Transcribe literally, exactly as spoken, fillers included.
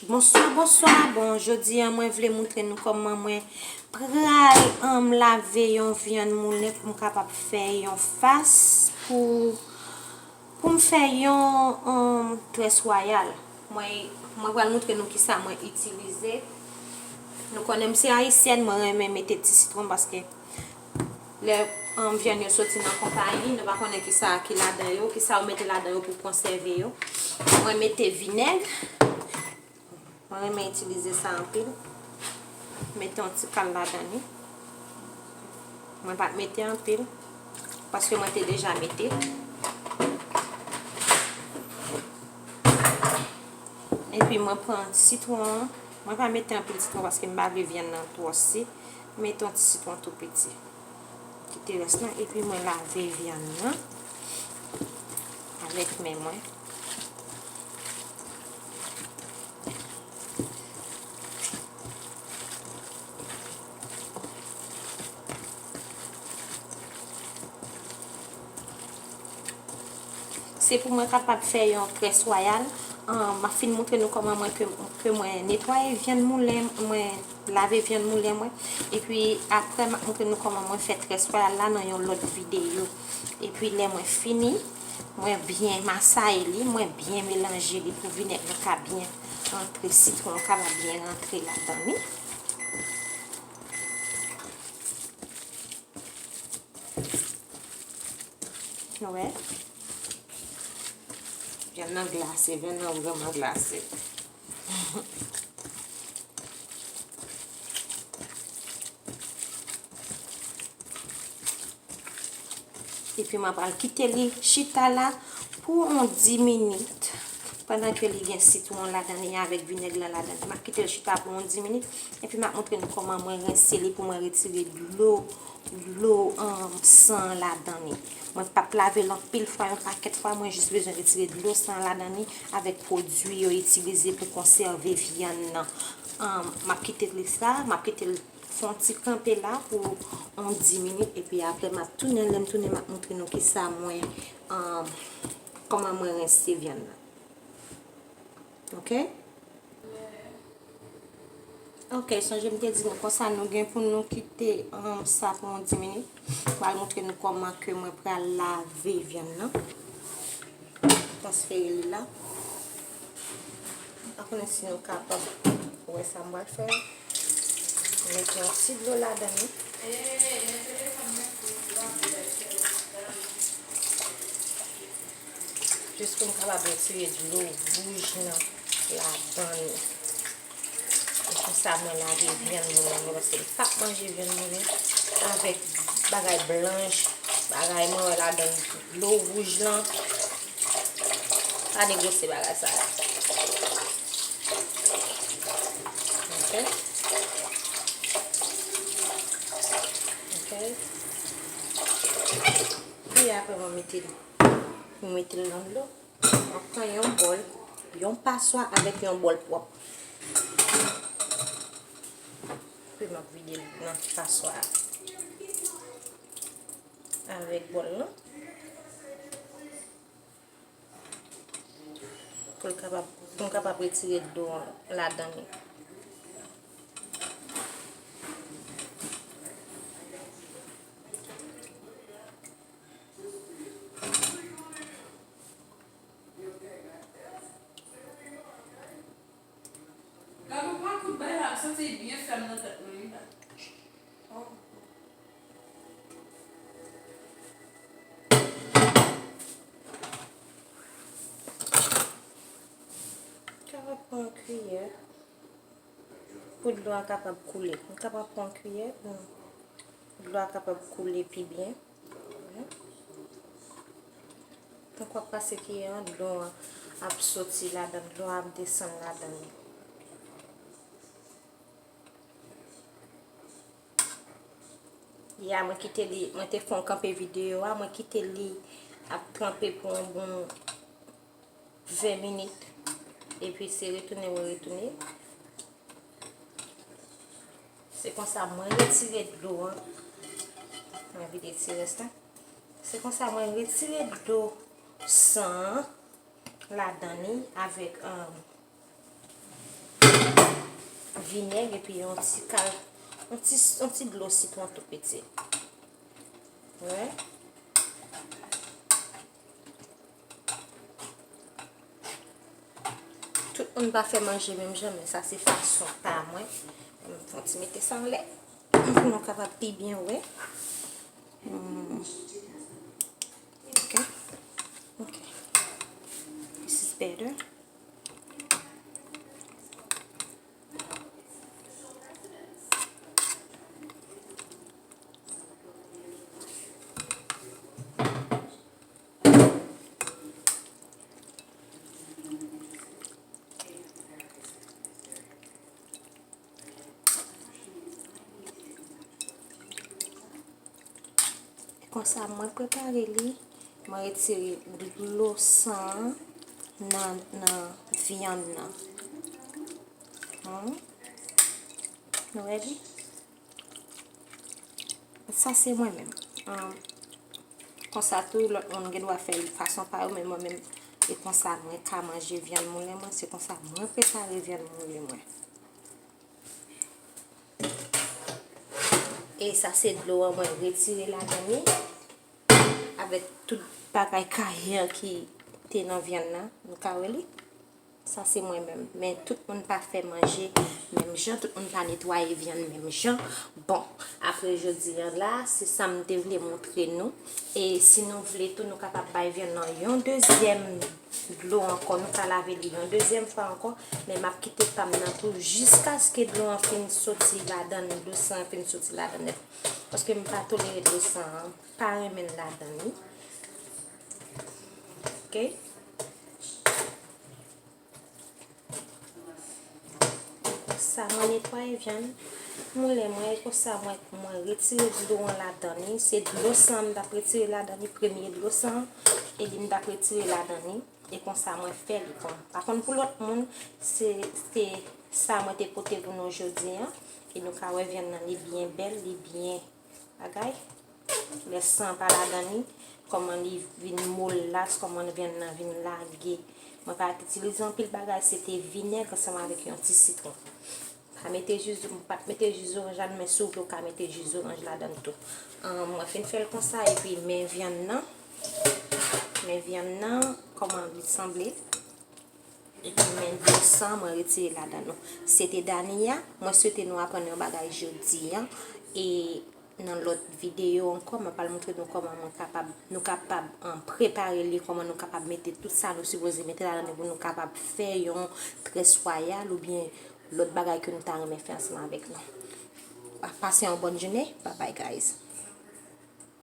Bonswa, bonswa. Bon, jodi a mwen vle moutre nou kòman mwen pral, um, lave yon vyann moulen pou m kapab fè yon fas pou, pou m fè yon, um, très royal. Mwen, mwen pral moutre nou kisa mwen itilize. Nou konnen m se ayisyèn, mwen renmen mete ti sitwon paske lè, um, vyann yo soti nan konpayi, nou pa konnen kisa ki ladan yo, kisa yo mete ladan yo pou konsève yo. Mwen mete vinèg. Mwen renmen itilize sa anpil. Mete yon ti kal ladan li. Mwen pa t mete anpil, paske mwen te deja mete. Epi mwen pran sitwon an. Mwen pa mete anpil sitwon paske m pa vle vyann nan twò sik. Mete yon ti sitwon tou piti. Kite rès lan, epi mwen lave vyann nan avèk men mwen. Se pou mwen kapab fè yon très royal. An, m ap fin moutre nou kòman mwen ke, ke mwen netwaye vyann moulen, mwen lave vyann moulen mwen. Epi apre, m ap moutre nou kòman mwen fè très royal la nan yon lòt videyo. Epi lè mwen fini, mwen byen masaye li, mwen byen melanje li pou vinèg lan ka byen rantre, sitwon an ka byen rantre ladan li. Nou wè? Vyann nan glase, vyann nan vrèman glase. Epi mwen pral kite li chita la pou yon dis minit. Pandan ke li gen sitwon ladan li avèk vinèg lan ladan li, m ap kite l chita pou yon dis minit. Epi m ap montre nou kòman mwen rense li pou mwen retire dlo, dlo, um, san ladan li. Mwen p ap lave l anpil fwa, yon pakèt fwa, mwen jis bezwen retire dlo san ladan li avèk pwodui yo itilize pou konsève vyann nan. Um, m ap kite li sa, m ap kite l fè yon ti kanpe la pou yon dis minit, epi apre m ap tounen, lè m tounen, m ap montre nou kisa mwen, um, kòman mwen rense vyann nan. Ok? Ok, sonje m te di nou konsa nou gen pou nou kite, um, sa pou yon dis minit. M pral montre nou kòman ke mwen pral lave vyann nan. Transfere li la. M pa konnen si nou kapab wè sa m pral fè. Mete yon ti dlo ladan li. Jis pou m kapab retire dlo wouj nan ladan li. E konsa mwen lave vyann moulen mwen, paske m p ap manje vyann moulen avèk bagay blanch, bagay mwen wè ladan dlo wouj lan. Pa negosye bagay sa yo. Ok. Ok. Epi apre mwen mete li. Mwen mete l nan dlo. M ap pran yon bòl, yon paswa avèk yon bòl pwòp. Epi m ap vide l nan paswa a avèk bòl lan. Pou l kapab, pou m kapab retire dlo an ladan li. Gad yon pakout bagay la, m santi l byen fèm nan tèt mwen, wi, la. Oh. Kapab pran kiyè. Pou dlo a kapab koule. M kapab pran kiyè pou dlo a kapab koule pi byen. Tank w ap pase kiyè an, dlo an ap soti ladan, dlo an ap desann ladan li. Ya, mwen kite li, mwen te fè yon kanpe videyo a, mwen kite li ap tranpe pou yon bon ven minit. Epi se retounen mwen retounen. Se konsa mwen retire dlo an. Mwen vide ti rès la. Se konsa mwen retire dlo san an ladan li avèk, um, Vinèg epi yon ti kal, yon ti, yon ti dlo sitwon tou piti. Wè. Tout moun pa fè manje menm jan, men sa se fason pa mwen. M fè yon ti mete sa anlè pou nou kapab pi byen wè. Hmm. Ok. Ok. This is better. Konsa, mwen prepare li, mwen retire dlo san an nan, nan vyann nan. Hmm. Nou wè li? Sa se mwen menm. Ah, konsa tou, lòt moun gen dwa fè l fason pa yo, men mwen menm, e konsa mwen ka manje vyann moulen mwen, se konsa mwen prepare vyann moulen mwen. E sa se dlo an mwen retire ladan li, avèk tout bagay kaye an ki te nan vyann nan, nou ka wè li. Sa se mwen menm. Men tout moun pa fè manje menm jan, tout moun pa netwaye vyann menm jan. Bon, apre jodi a la, se sa m te vle montre nou. E si nou vle tou, nou kapab bay vyann nan yon dezyèm dlo ankò. Nou ka lave li yon dezyèm fwa ankò. Men m ap kite pa m nan tou jiskaske dlo an fin soti ladan, dlo san an fin soti ladan nèt. Paske m pa tolere dlo san an. Pa renmen l ladan li. Ok? Sa mwen netwaye vyann moulen mwen, e konsa mwen, mwen retire dlo an ladan li. Se dlo san an m t ap retire ladan li, premye dlo san an, e li m t ap retire ladan li. E konsa mwen fè li. Bon, pa konn pou lòt moun, se, se sa mwen te pote pou nou jodi an. E nou ka wè vyann nan, li byen bèl, li byen bagay. Lè san pa ladan li, kòman li vin molas, kòman vyann nan vin lage. Mwen pa t itilize anpil bagay, se te vinèg ansanm avèk yon ti sitwon. Pa mete ji, m pa t mete ji zoranj ladan, men si w vle, w ka mete ji zoranj ladan tou. Ahn, mwen fin fè l konsa, epi men vyann nan, men vyann nan, kòman li sanble. Epi men dlo san mwen retire ladan nou. Se te Dania. Mwen swete nou aprann yon bagay jodi an. E nan lòt videyo ankò, mwen pral montre nou kòman mwen kapab, nou kapab, um, prepare li, kòman nou kapab mete tout sa nou sipoze mete ladan li pou nou kapab fè yon très royal oubyen lòt bagay ke nou ta renmen fè ansanm avèk nou. Pase yon bòn jounen. Bye bye, guys.